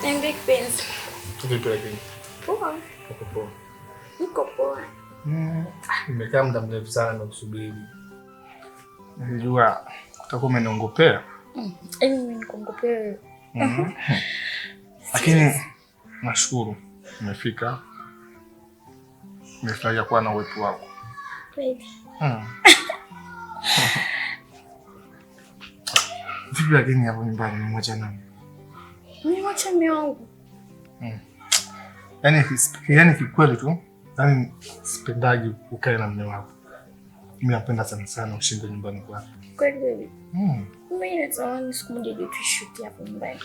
Niambie kipenzi. Vipi lakini? Poa. Uko poa? Niko poa. Nimekaa muda mrefu sana nakusubiri. Nilijua utakuwa umeniongopea. Yaani mimi nikuongopea wewe. Lakini nashukuru umefika. Nimefurahia kuwa na uwepo wako. Kweli. Vipi lakini hapo nyumbani umemwacha nani? Nimemwacha mume wangu. Yaani kikweli tu, yaani sipendagi ukae na mume wako. Mimi napenda sana sana ushinde nyumbani kwako. Kweli baby. Mimi natamani siku moja uje tushuke hapo nyumbani.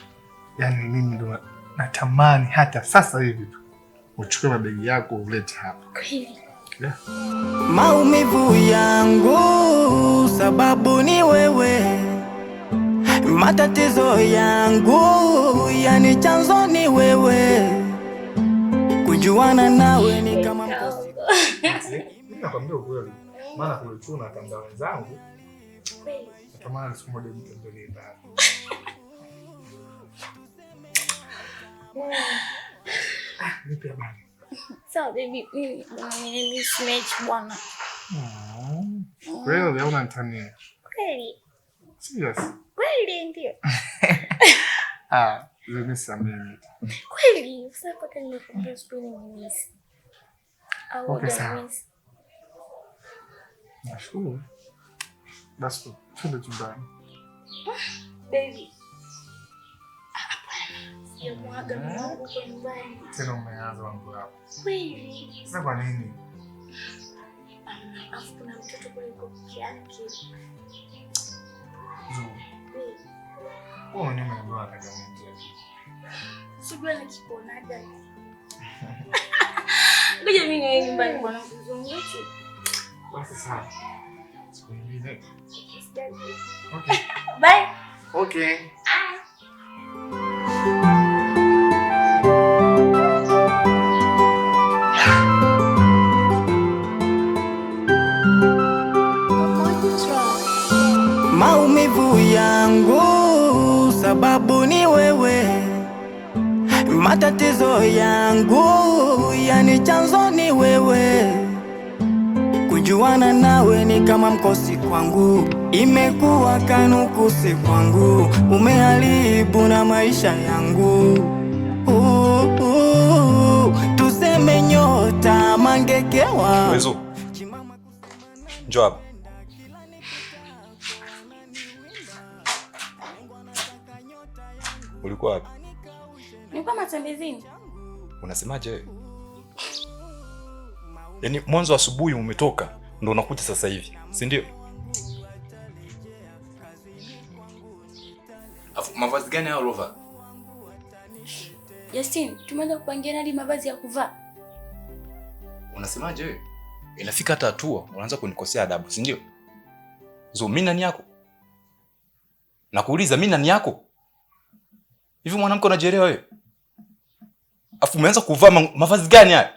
Yaani mimi ndo natamani hata sasa hivi tu uchukue mabegi yako ulete hapa. Kweli. Yeah. Maumivu yangu sababu ni wewe, matatizo yangu yani chanzo ni wewe, kujuana nawe ni kama mkosi. Mimi nakwambia ukweli, maana kule chuo na kanda wenzangu. Kweli. Natamani siku moja nitembelee ndani. Nipe habari. Sawa baby, mimi nimemiss mechi bwana. Kweli au unanitania? Kweli. Serious? Kweli ndio. Nimesamee. Kweli, sasa mpaka nimekuambia siku nimemiss. Au Okay, sawa. hujamiss? Nashukuru. Basi twende chumbani. Baby. Hapana. Sijamwaga mume wangu huko nyumbani. Tena umeanza mambo yako. Kweli. Sasa kwa nini? Alafu kuna mtoto kule yuko peke yake. Zuu. Kweli. Wewe mwenyewe umeniambia unataka nini? Sijui anakikuonaga. Ngoja mimi niende nyumbani bwana kuzungumza. Basi sawa. Siku nyingine. Usijali. Okay. Bye. Okay. Bye. Maumivu yangu sababu ni wewe, matatizo yangu yani chanzo ni wewe, kujuana nawe ni kama mkosi kwangu, imekuwa kanukusi kwangu, umeharibu na maisha yangu. Tuseme nyota mangekewa. Wezo, njoo hapa. Ulikuwa wapi? Nilikuwa matembezini. Unasemaje wewe? Yaani mwanzo asubuhi umetoka ndo unakuja sasa hivi, si ndio? Afu mavazi gani hayo Rova? Justin, tumeanza kupangia hadi mavazi ya kuvaa. Unasemaje wewe? Inafika hata hatua unaanza kunikosea adabu, si ndio? Zo, mimi nani yako? Nakuuliza mimi nani yako? Hivi mwanamke unajielewa wewe? Afu umeanza kuvaa mavazi gani haya?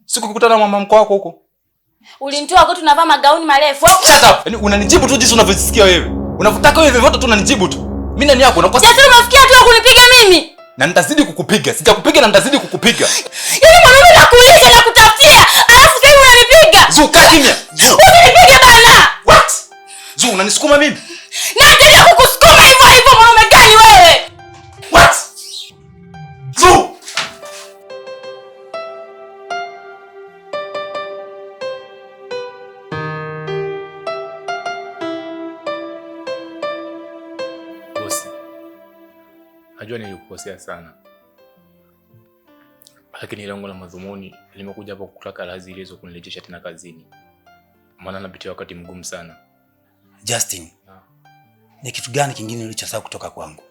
Siku kukutana na mama mkwe wako huko. Ulinitoa kwetu tunavaa magauni marefu. Shut up. Yaani unanijibu tu jinsi unavyosikia wewe. Unavotaka wewe vyovyote tu unanijibu tu. Mimi nani yako? Unakosa. Justin, umefikia tu kunipiga mimi? Na nitazidi kukupiga. Sijakupiga na nitazidi kukupiga. Yaani mwanaume nakulisha na kutafutia, alafu sasa unanipiga. Zu, kaa kimya. Zu. Unanipiga bana. What? Zu, unanisukuma mimi? Na nitaendelea kukusukuma hivyo hivyo, mwanaume gani wewe? What? Zu! Bosi, najua nilikukosea sana, lakini lengo la madhumuni limekuja hapa kukutaka radhi ili uweze kunirejesha tena kazini, maana napitia wakati mgumu sana. Justin, ni kitu gani kingine ulichosahau kutoka kwangu?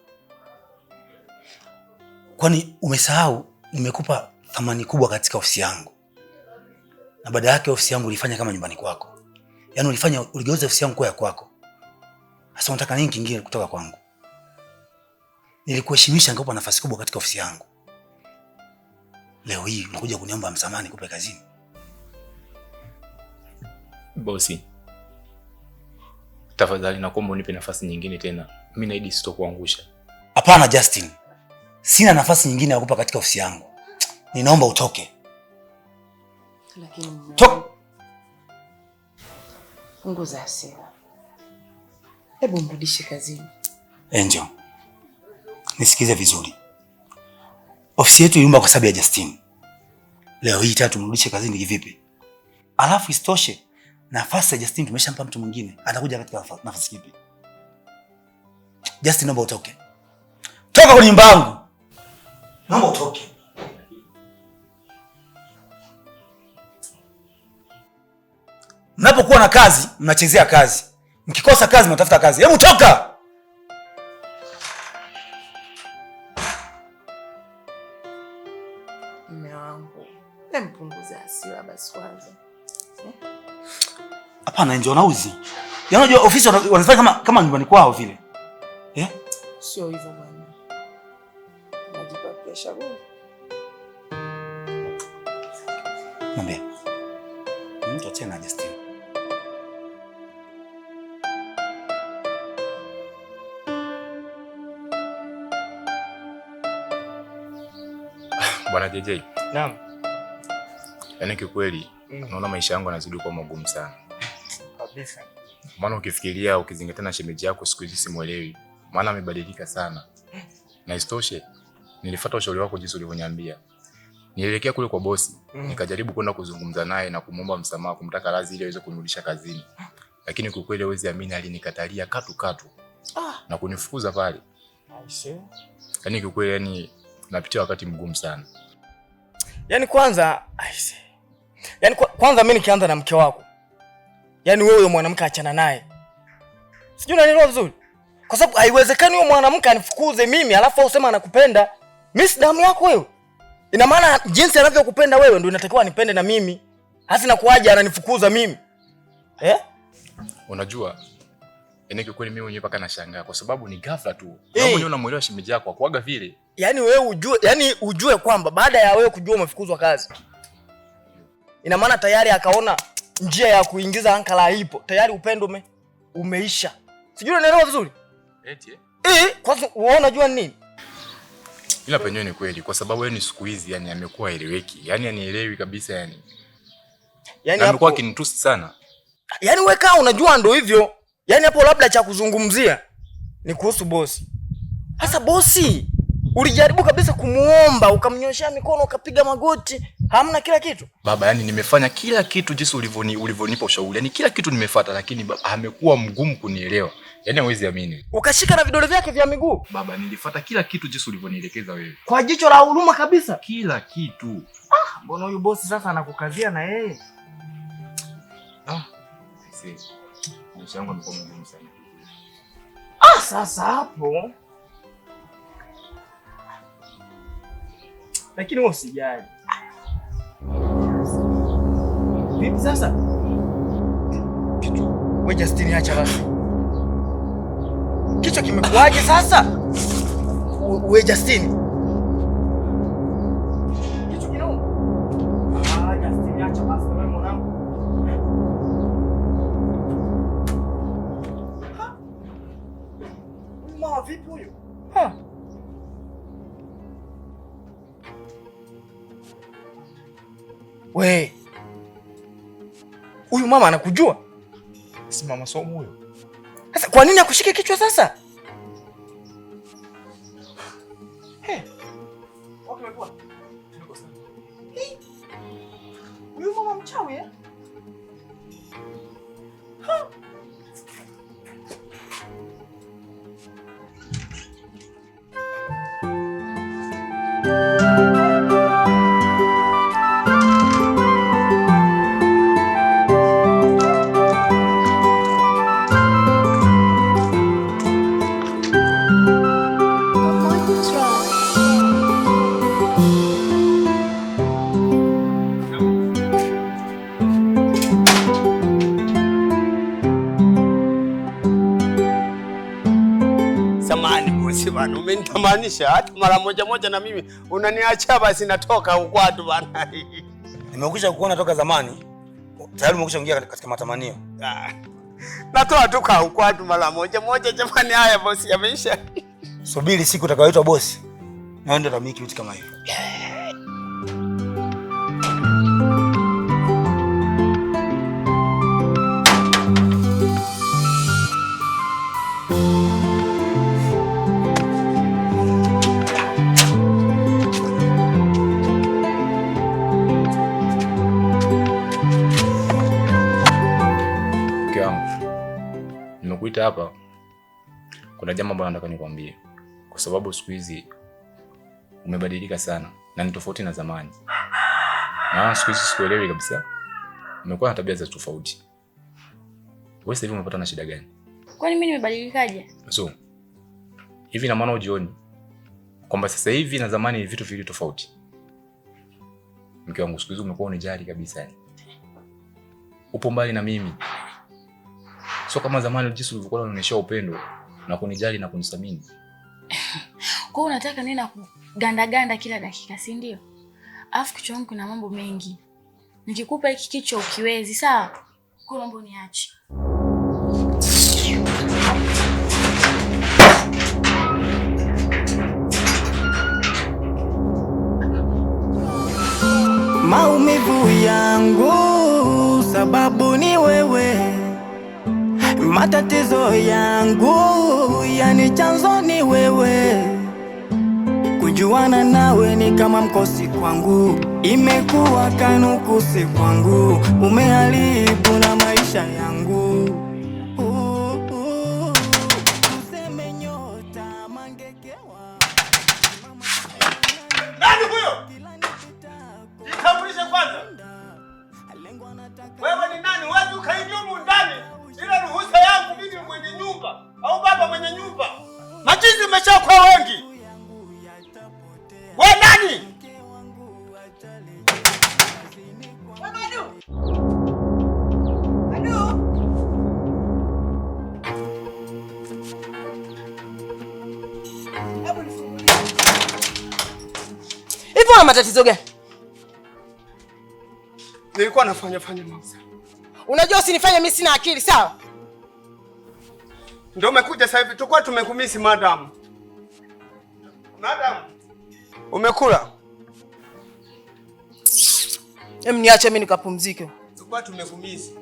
Kwani umesahau nimekupa thamani kubwa katika ofisi yangu, na baada yake ofisi yangu ulifanya kama nyumbani kwako. Yaani uligeuza ofisi yangu kuwa ya kwako. Sasa unataka nini kingine kutoka kwangu? Nilikuheshimisha nikakupa nafasi kubwa katika ofisi yangu. Leo hii unakuja kuniomba msamaha nikupe kazini. Bosi, tafadhali nakuomba unipe nafasi nyingine tena. Mimi naahidi sitokuangusha. Hapana Justin, Sina nafasi nyingine ya kukupa katika ofisi yangu. Ninaomba utoke. Lakini mume Toka. wangu, punguza hasira. Hebu mrudishe kazini. Angel, nisikize vizuri. Ofisi yetu iliumba kwa sababu ya Justin. Leo hii tena tumrudishe kazini kivipi? Alafu isitoshe, nafasi ya Justin tumeshampa mtu mwingine. Atakuja katika nafasi kipi? Justin, naomba utoke. Toka kwenye nyumba yangu. Naomba utoke. Mnapokuwa na kazi, mnachezea kazi. Mkikosa kazi, mnatafuta kazi. Hebu toka! Mume wangu, mpunguze hasira basi kwanza. Hapana, ndio wanauzi. Yaani unajua ofisi wanafanya kama nyumbani kwao vile. Eh? Sio hivyo bwana. Najipa pressure bure. Niambie. Tuachane na Justin. Bwana JJ. Naam. Yaani kiukweli naona maisha yangu yanazidi kuwa magumu sana. Kabisa. Maana ukifikiria ukizingatia na shemeji yako siku hizi simuelewi. Maana amebadilika sana. Na isitoshe nilifuata ushauri wako jinsi ulivyoniambia. Nilielekea kule kwa bosi, nikajaribu kwenda kuzungumza naye na kumuomba msamaha, kumtaka radhi ili aweze kunirudisha kazini. Lakini kiukweli huwezi amini, alinikatalia katu katu. Na kunifukuza pale. Aisee. Yaani kiukweli yani napitia wakati mgumu sana. Yaani kwanza, aisee. Yaani kwanza mimi nikianza na mke wako. Yaani wewe huyo mwanamke achana naye. Sijui unanielewa vizuri? Kwa sababu haiwezekani huyo mwanamke anifukuze mimi alafu wewe useme anakupenda. Mimi si damu yako wewe. Ina maana jinsi anavyokupenda wewe ndio inatakiwa anipende na mimi. Hasa inakuwaje ananifukuza mimi? Eh? Unajua, yaani kiukweli mimi mwenyewe mpaka nashangaa kwa sababu ni ghafla tu. Wewe mwenyewe unamuelewa shemeji yako akuaga vile. Yaani wewe ujue, yaani ujue kwamba baada ya wewe kujua umefukuzwa kazi, ina maana tayari akaona njia ya kuingiza ankara ipo. Tayari upendo umeisha. Sijui unaelewa vizuri? Eti eh? Kwanza wewe unajua nini? Ila penyewe ni kweli kwa sababu yeye ni siku hizi yani amekuwa haeleweki. Yaani anielewi kabisa yani. Yaani Na amekuwa hapo akinitusi sana. Yaani wewe kama unajua ndio hivyo. Yaani hapo labda cha kuzungumzia ni kuhusu bosi. Sasa bosi ulijaribu kabisa kumuomba, ukamnyoshea mikono, ukapiga magoti, hamna kila kitu. Baba, yani nimefanya kila kitu jinsi ulivyonipa ushauri. Yani kila kitu nimefuata, lakini baba amekuwa mgumu kunielewa. Yaani hawezi amini. Ukashika na vidole vyake vya miguu. Baba, nilifuata kila kitu jinsi ulivyonielekeza wewe. Kwa jicho la huruma kabisa. Kila kitu. Mbona huyu bosi sasa anakukazia na yeye? Si. Maisha yangu yamekuwa magumu sana. Sasa hapo. Lakini wewe usijali. Vipi sasa? Kichwa. Wewe Justin acha basi. Kichwa kimekuaje sasa? Wewe Justin. Kichwa kinauma. Justin acha basi wewe mwanangu. Ha? Huyu mama vipi huyu? Ha? We. Huyu mama anakujua? Si mama somo huyo. Sasa kwa nini akushike kichwa sasa? Hey. Okay, poa. Niko sawa. Hey. Huyu mama mchawi eh? Ha. Samahani bosi bana, umenitamanisha hata mara moja moja na mimi unaniacha basi natoka ukwatu bana. Nimekwisha kukuona toka zamani. Tayari umekwisha kuingia katika matamanio. Natoa tu ka ukwatu mara moja moja jamani. Haya bosi, yameisha. Subiri siku utakayoitwa bosi. Na wewe ndio utamiliki vitu kama hivyo. Mke wangu, nimekuita hapa, kuna jambo ambalo nataka nikwambie, kwa sababu siku hizi umebadilika sana na ni tofauti na zamani. Na siku hizi sikuelewi kabisa, umekuwa na tabia za tofauti. Wewe sasa hivi umepata na shida gani? Kwani mimi nimebadilikaje? So hivi na maana ujioni kwamba sasa hivi na zamani ni vitu viwili tofauti. Mke wangu, siku hizi umekuwa unijali kabisa yani. Upo mbali na mimi. Sio kama zamani jinsi ulivyokuwa unanionyesha upendo na kunijali na kunithamini. Kwa hiyo unataka nini na kuganda ganda kila dakika, si ndio? Alafu kichwa changu kuna mambo mengi. Nikikupa hiki kichwa ukiwezi, sawa? Kwa hiyo mambo niache. Maumivu yangu sababu ni wewe, matatizo yangu yani chanzo ni wewe. Kujuana nawe ni kama mkosi kwangu, imekuwa kanukusi kwangu, umeharibu na maisha yangu. Tuseme nyota mangekewa. Nani huyo? Jitambulishe kwanza. Wewe ni nani? Huwezi ukaingia humu ndani bila ruhusa yangu mimi mwenye nyumba au baba mwenye nyumba. Machizi umeshakuwa wengi. Wewe nani? Wewe Madu. Madu. Hebu nifungulie. Hivi una matatizo gani? Nilikuwa nafanya mauza. Unajua usinifanye mimi sina akili, sawa? Ndio umekuja sasa hivi, tulikuwa tumekumisi madam. Madam, umekula? Em, niache mimi nikapumzike. Tulikuwa tumekumisi.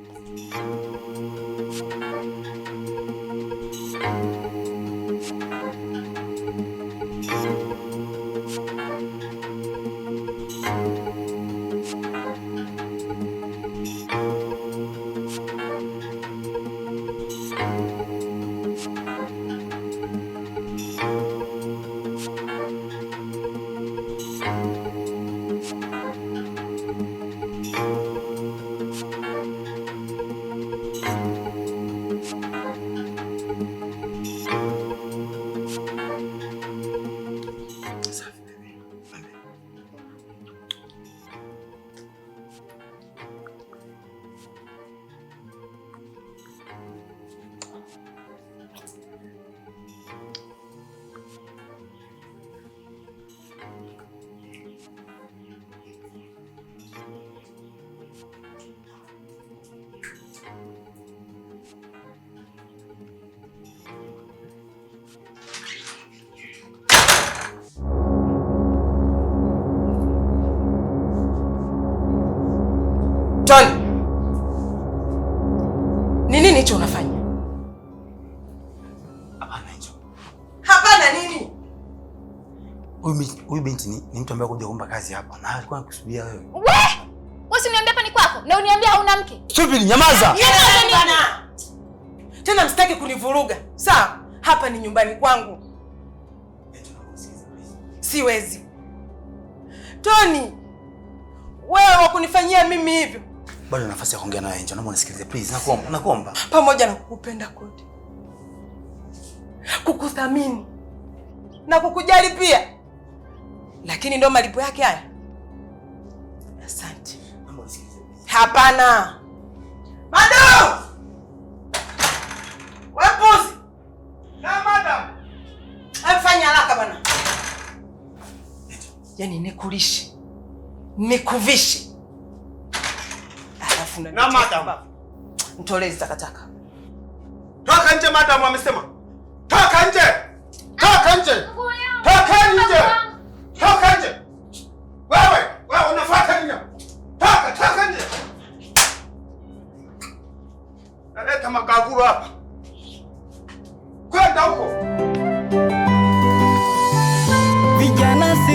Tony, ni nini hicho unafanya? Hapana hicho. Hapana nini? Huyu binti ni mtu ambaye kuja kuomba kazi hapa na alikuwa anakusubiria wewe. We! Wewe usiniambie hapa ni kwako na uniambie hauna mke. Stupid, nyamaza. Nyamaza nini? Tena msitaki kunivuruga. Sawa? Hapa ni nyumbani kwangu. Siwezi. Tony, wewe wakunifanyia mimi hivyo? Bado nafasi ya kuongea nawe Angel, naomba unisikilize please. Nakuomba, nakuomba. Pamoja na kukupenda kote, kukuthamini na kukujali pia, lakini ndo malipo yake haya. Asante. Naomba unisikilize please. Hapana. Madu! Wewe puzi. Na madam. Amfanya haraka bana. Yaani nikulishe, nikuvishe. Alafu na madam. Mtolee takataka. Toka nje madam amesema. Toka nje. Toka nje. Toka nje.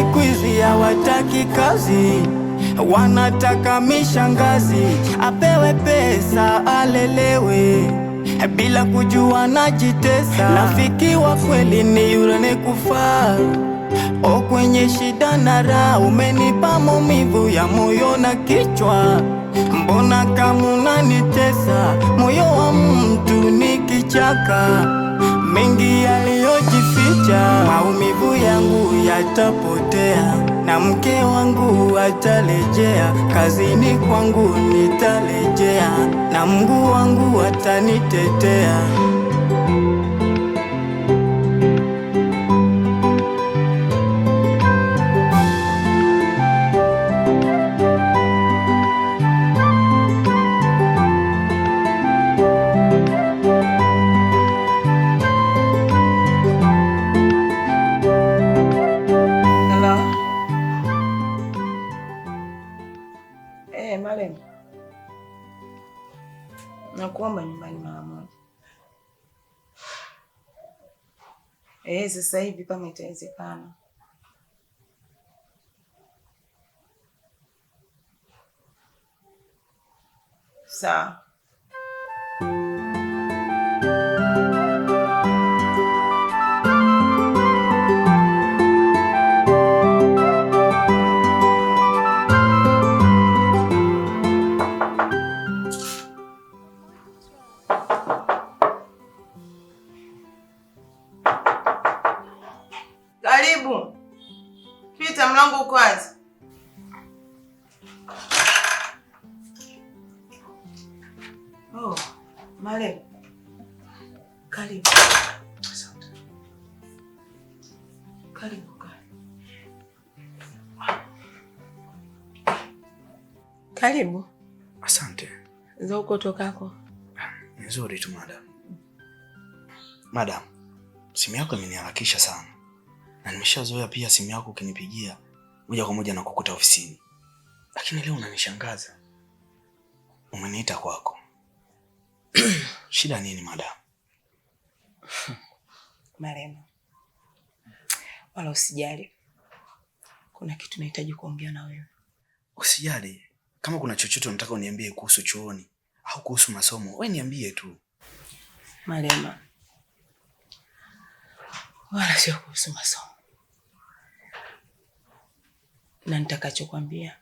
siku hizi hawataki kazi, wanataka mishangazi, apewe pesa alelewe bila kujua najitesa. Rafiki wa kweli ni yule anayekufaa o kwenye shida na raha. Umenipa maumivu ya moyo na kichwa, mbona kama unanitesa? Moyo wa mtu ni kichaka, mengi yaliyojificha. Maumivu yangu yatapotea na mke wangu atarejea, kazini kwangu nitarejea na Mungu wangu atanitetea. Hello. Malem. Nakuomba nyumbani mara moja. Sasa hivi kama itawezekana. Sawa. Karibu. Pita, mlango uko wazi. Oh, Malem. Karibu. Asante. Karibu, karibu. Karibu. Asante. Za huko tokako? Ni nzuri tu madam. Madam, simu yako imeniharakisha sana. Na nimeshazoea pia simu yako ukinipigia moja kwa moja nakukuta ofisini. Lakini leo unanishangaza. Umeniita kwako. Shida nini madam? Marema, wala usijali. Kuna kitu nahitaji kuongea na wewe. Usijali. Kama kuna chochote unataka uniambie kuhusu chuoni au kuhusu masomo, wewe niambie tu. Marema, wala sio kuhusu masomo. Na nitakachokwambia,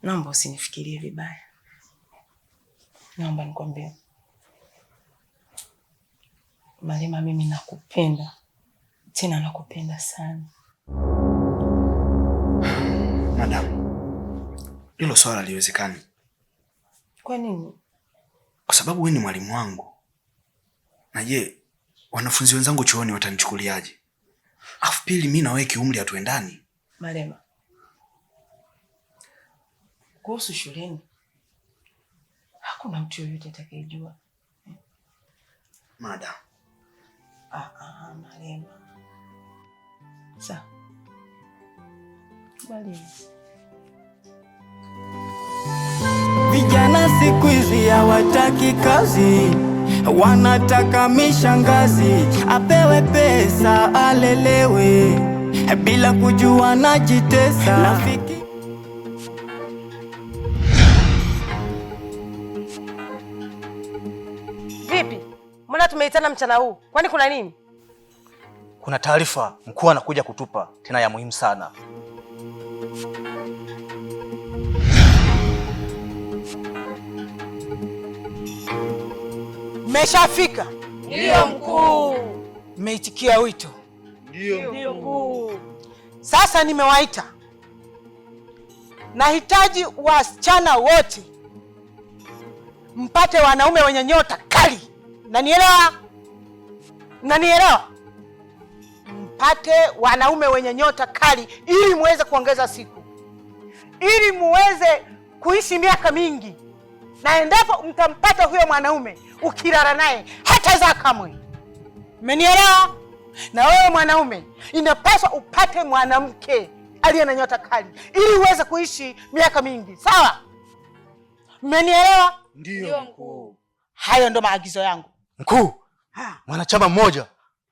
naomba usinifikirie vibaya. Naomba nikwambie, Malema, mimi nakupenda, tena nakupenda sana. Madam, hilo swala haliwezekani. Kwa nini? Kwa sababu wewe ni mwalimu wangu. Na je, wanafunzi wenzangu chuoni watanichukuliaje? Afu pili, mimi na wewe kiumri hatuendani. Malema, kuhusu shuleni hakuna mtu yoyote atakayejua. Madam. Malema. Sawa. Malema. Vijana siku hizi hawataki kazi, wanataka mishangazi, apewe pesa alelewe bila kujua najitesa. Rafiki Vipi? Mbona tumeitana mchana huu? Kwani kuna nini? Kuna taarifa mkuu anakuja kutupa tena ya muhimu sana. Mmeshafika? Ndiyo mkuu. Mmeitikia wito? Ndiyo mkuu. Sasa nimewaita. Nahitaji wasichana wote mpate wanaume wenye nyota kali. Nanielewa? Nanielewa? Mpate wanaume wenye nyota kali ili muweze kuongeza siku, ili muweze kuishi miaka mingi. Na endapo mtampata huyo mwanaume, ukilala naye hatazaa kamwe. Mmenielewa? Na wewe mwanaume inapaswa upate mwanamke aliye na nyota kali ili uweze kuishi miaka mingi. Sawa? Mmenielewa? Ndiyo mkuu. Hayo ndo maagizo yangu. Mkuu, mwanachama mmoja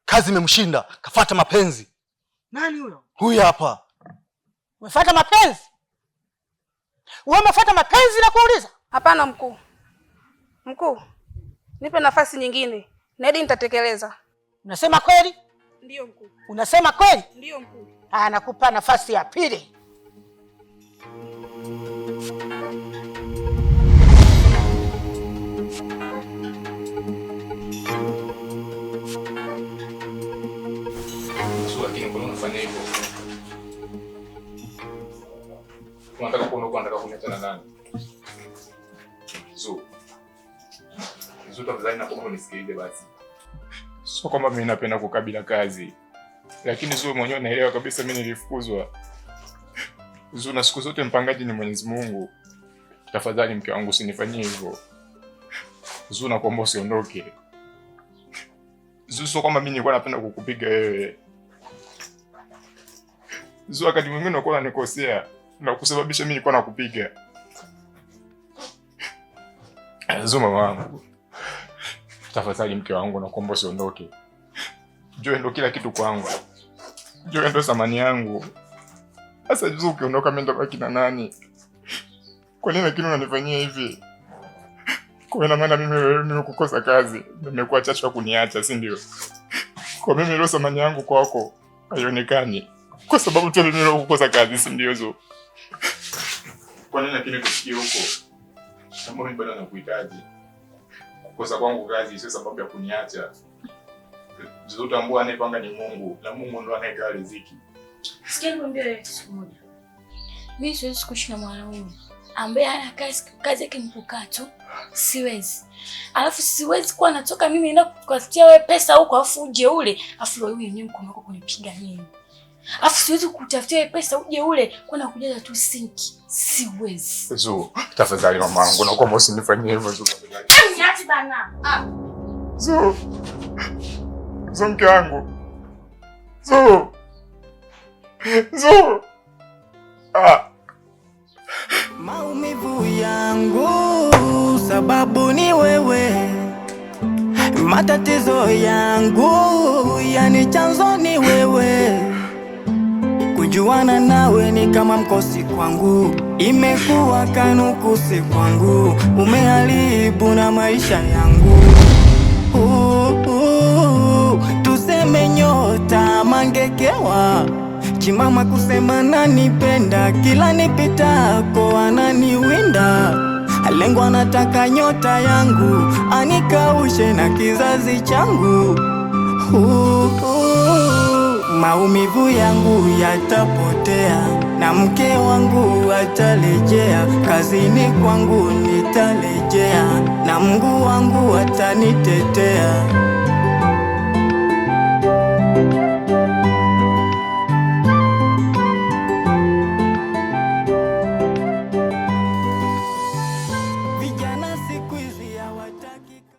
kazi imemshinda, kafuata mapenzi. Nani huyo? Huyu hapa. Umefuata mapenzi? Wewe umefuata mapenzi na kuuliza? Hapana mkuu. Mkuu, nipe nafasi nyingine. Naidi nitatekeleza. Unasema kweli? Ndiyo mkuu. Unasema kweli? Ndiyo mkuu. Ah, nakupa nafasi ya pili. Sio, lakini kwa nini unafanya hivyo? Unataka kuondoka, unataka kuniacha na nani? Zu. Zu, tafadhali nakuomba unisikilize basi. Sio kwamba mimi napenda kukabila kazi. Lakini Zu mwenyewe naelewa kabisa mimi nilifukuzwa. Zu, na siku zote mpangaji ni Mwenyezi Mungu. Tafadhali mke wangu usinifanyie hivyo. Zu, nakuomba usiondoke. Zu, sio kwamba mimi nilikuwa napenda kukupiga wewe. Zu, wakati mwingine unakuwa unanikosea na kusababisha mimi nilikuwa nakupiga. Zu, mama wangu. Tafadhali mke wangu nakuomba usiondoke. Joe ndo kila kitu kwangu. Joe ndo thamani yangu. Sasa Zu, ukiondoka mimi nitabaki na nani? Kwa nini lakini unanifanyia hivi? Kwa ina maana mimi kukosa kazi nimekuwa chachu ya kuniacha, si ndio? Kwa mimi leo thamani yangu kwako haionekani. Kwa sababu tu mimi leo kukosa kazi, si ndio Zu? Kwa nini lakini kusikia huko? Kama mimi bado nakuhitaji. Kukosa kwangu kazi sio sababu ya kuniacha. Zu, tambua anayepanga ni Mungu na Mungu ndo anayetoa riziki. Sikia nikwambie wewe kitu kimoja. Mimi siwezi kuishi na mwanaume ambaye hana kazi, kazi yake ni kukaa tu. Siwezi. Alafu siwezi kuwa natoka mimi naenda kutafutia wewe pesa huko afu uje ule, afu wewe mwenyewe mkono wako kunipiga mimi. Alafu siwezi kutafutia wewe pesa uje ule kwa na kujaza tu sinki. Siwezi. Zu, tafadhali mamangu nakuomba usinifanyie hivyo Zu. Niache bana. Ah. Zu. Zu mke wangu. Zu. Zu. Ah. Maumivu yangu sababu ni wewe, matatizo yangu yani chanzo ni wewe. Kujuana nawe ni kama mkosi kwangu, imekuwa kanukusi kwangu, umeharibu na maisha yangu. Tuseme nyota mangekewa chimama kusema nanipenda, kila nipitako ananiwinda. Lengo anataka nyota yangu anikaushe na kizazi changu. Maumivu yangu yatapotea na mke wangu atarejea, kazini kwangu nitarejea na Mungu wangu atanitetea.